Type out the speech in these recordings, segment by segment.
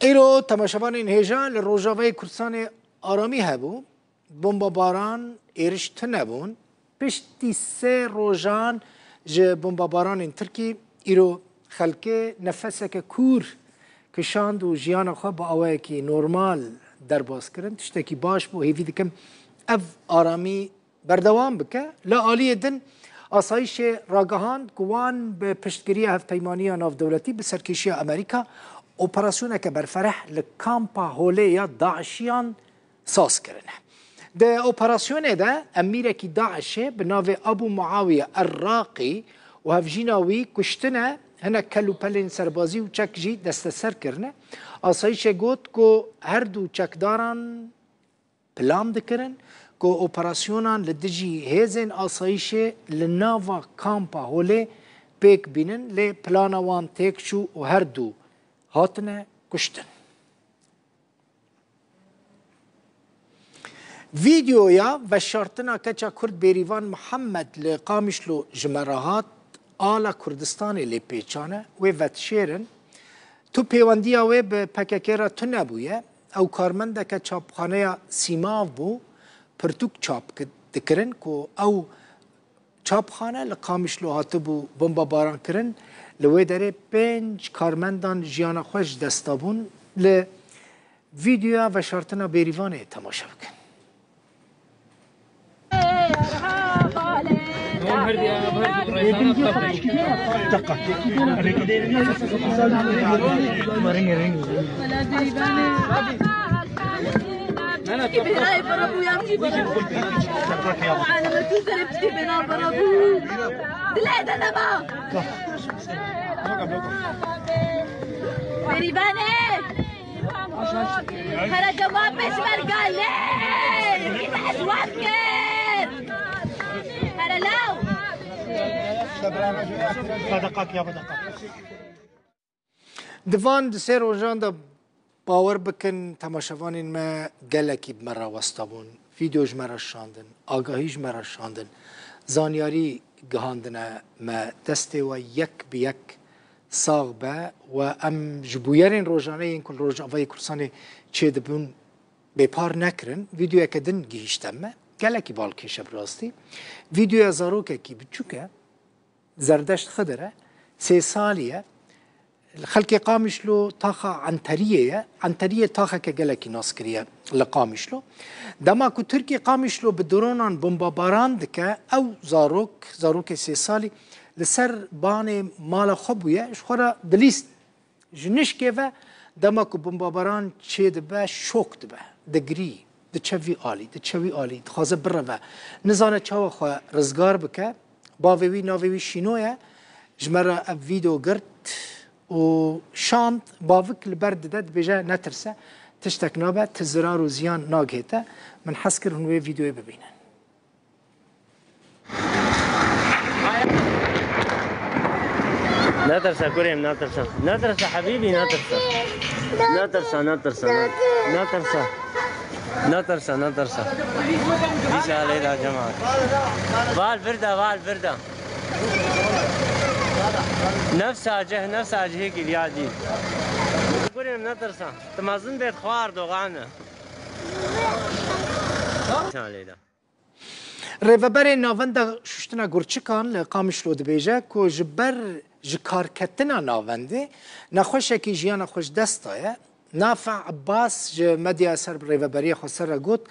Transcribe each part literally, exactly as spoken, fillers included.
Îro temaşevanên hêja li Rojavayê Kurdistanê aramî hebû. Bombabaran, êriş tune bûn. Piştî sê rojan ji bombabaranên Tirkî îro xelkê nefeseke kûr kişand û jiyana xwe bi awayekî normal derbas kirin. Tiştekî baş bû. Hêvî dikim ev aramî berdewam bike. Li aliyê din, asayîşê ragihand ku wan bi piştgiriya Hevpeymaniya Navdewletî bi serkêşiya Amerîka operasyoneke berfereh li kampa holê ya DAIŞiyan saz kirine. Di operasyonê de emîrekî DAIŞê bi navê Abu Muawiye Er-Raqî û hevjîna wî kuştine, hinek kel û pelên serbazî û çek jî desteser kirine. Asayîşê got ku her du çekdaran plan dikirin ku operasyonan li dijî hêzên asayîşê li nava kampa holê pêk bînin, lê plana wan têk çû û her du hatine kuştin. Vîdeoya veşartina keça Kurd Bêrîvan Mihemed li Qamişlo ji me re hat, ala Kurdistanê lê pêçan e, wê vedişêrin. Tu pêwendiya wê bi P K K re tune bûye. Ew karmendeke çapxaneya Sîmav bû, pirtûk çap ki-, dikirin ku ew çapxane li Qamişlo hatibû bombebaran kirin. Li wê derê pênc karmendan jiyana xwe ji dest dabûn. Li vîdeoya veşartina Bêrîvanê temaşe bikin. Bêrîvanê! Here cewab pêşmerga lê! Îta eşwat kir! Here law! Di van di sê rojan de, bawer bikin, temaşevanên me gelekî bi me re westa bûn. Vîdeo ji me re şandin, agahî ji me re şandin, zanyarî gihandine me. Destê we yek bi yek sax be we em ji bûyerên rojane yên ku li Rojavayê Kurdistanê çêdibûn bêpar nekirin. Vîdeoyeke din gihîşte me. Gelekî balkêş e bi rastî. Vîdeoya zarokekî biçûk e. Zerdeşt Xidir e, sê salî ye. Xelkê Qamişlo taxa Enteriyê ye. Enteriyê taxeke gelekî naskirî ye li Qamişlo. Dema ku Tirkî Qamişlo bi dronan bombabaran dike, ew zarok, zarokê sê salî li ser banê mala xwe bûye, ji xwe re dilîst. Ji nişkê ve dema ku bombabaran çêdibe, şok dibe, digirî, diçe vî alî, diçe wî alî, dixwaze bireve. Nizane çawa xwe rizgar bike. Bavê wî, navê wî Şîno ye. Ji me re ev vîdeo girt û şand. Bavik li ber dide, dibêje, netirse, tiştek nabe, ti zirar û ziyan nagihê te. Min hez kir hûn wê vîdeoyê bibînin. Natirse kurêm, natirse. Natirse hebîbî, natirse. Natirse, natirse, natirse. Natirse, natirse. Dîsa leyla cemaat. Val birda, val birda. Nefsa ceh, nefsa cihê kîlya dî. Kurêm, natirse. Tu mezin bêt xwar doxane. Dîsa leyla. Rêveberê Navenda Şuştina Gurçikan li Qamişlo dibêje ku ji ber ji karketina navendê nexweşekî jiyana xwe ji dest daye. Nafe Abbas ji medyaya ser rêveberiya xweser re got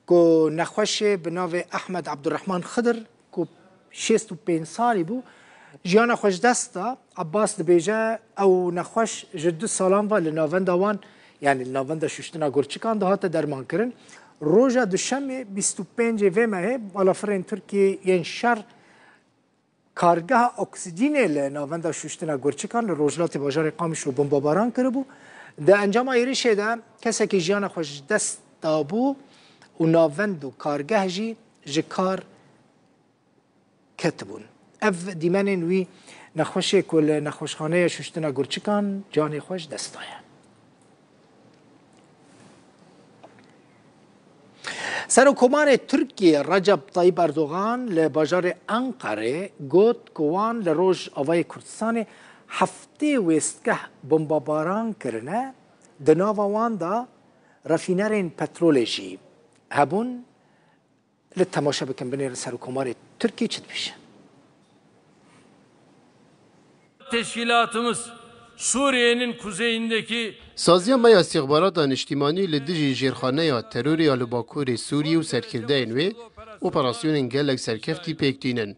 ku nexweşê bi navê Ehmed Abdurrahman Xidir ku şêst û pênc salî bû, jiyana xwe ji dest da. Abbas dibêje, ew nexweş ji du salan ve li navenda wan, yanî li navenda şuştina gurçikan de hate dermankirin. Roja Duşemê, bîst û pêncê vê mehê, balafirên Tirkiyê yên şer kargeha oksîcînê li navenda şuştina gurçikan li rojhilatê bajarê Qamişlo bombebaran kiribû. Di encama êrişê de kesekî jiyana xwe ji dest dabû û navend û kargeh jî ji kar ketibûn. Ev dîmenên wî nexweşê ku li nexweşxaneya şuştina gurçikan canê xwe ji dest daye. Serokkomarê Tirkiyê Recep Tayyip Erdogan li bajarê Enqerê got ku wan li Rojavayê Kurdistanê heftê wêstgeh bombebaran kirine, Di nava wan de refînerên petrolê jî hebûn. Li temaşe bikin, binêrin Serokkomarê Tirkî çi dibêje. Teşkilatımız Suriye'nin kuzeyindeki Saziya me ya îstîxbarata niştîmanî li dijî jêrxaneya terorê ya li Bakurê Sûriyê û serkirdeyên wê operasyonên gelek serkeftî pêk tînin.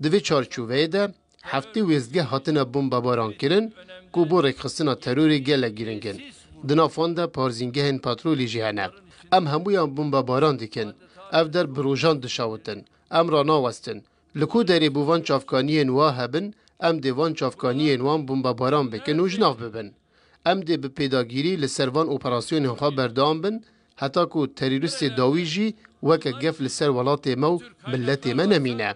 Di vê çarçoveyê de heftê wêstgeh hatine bombebaran kirin ku bo rêkxistina terorê gelek giring in. Di nav wan de parzîngehên petrolî jî hene. Em hemûyan bombebaran dikin. Ev der bi rojan dişewitin. Em ranawestin. Li ku derê bo van çavkaniyên wa hebin, em dê van çavkaniyên wan bombebaran bikin û ji nav bibin. Em dê bi pêdagîrî li ser van operasyonên xwe berdewam bin, heta ku terorîstê dawî jî weke gef li ser welatê me û miletê me nemîne.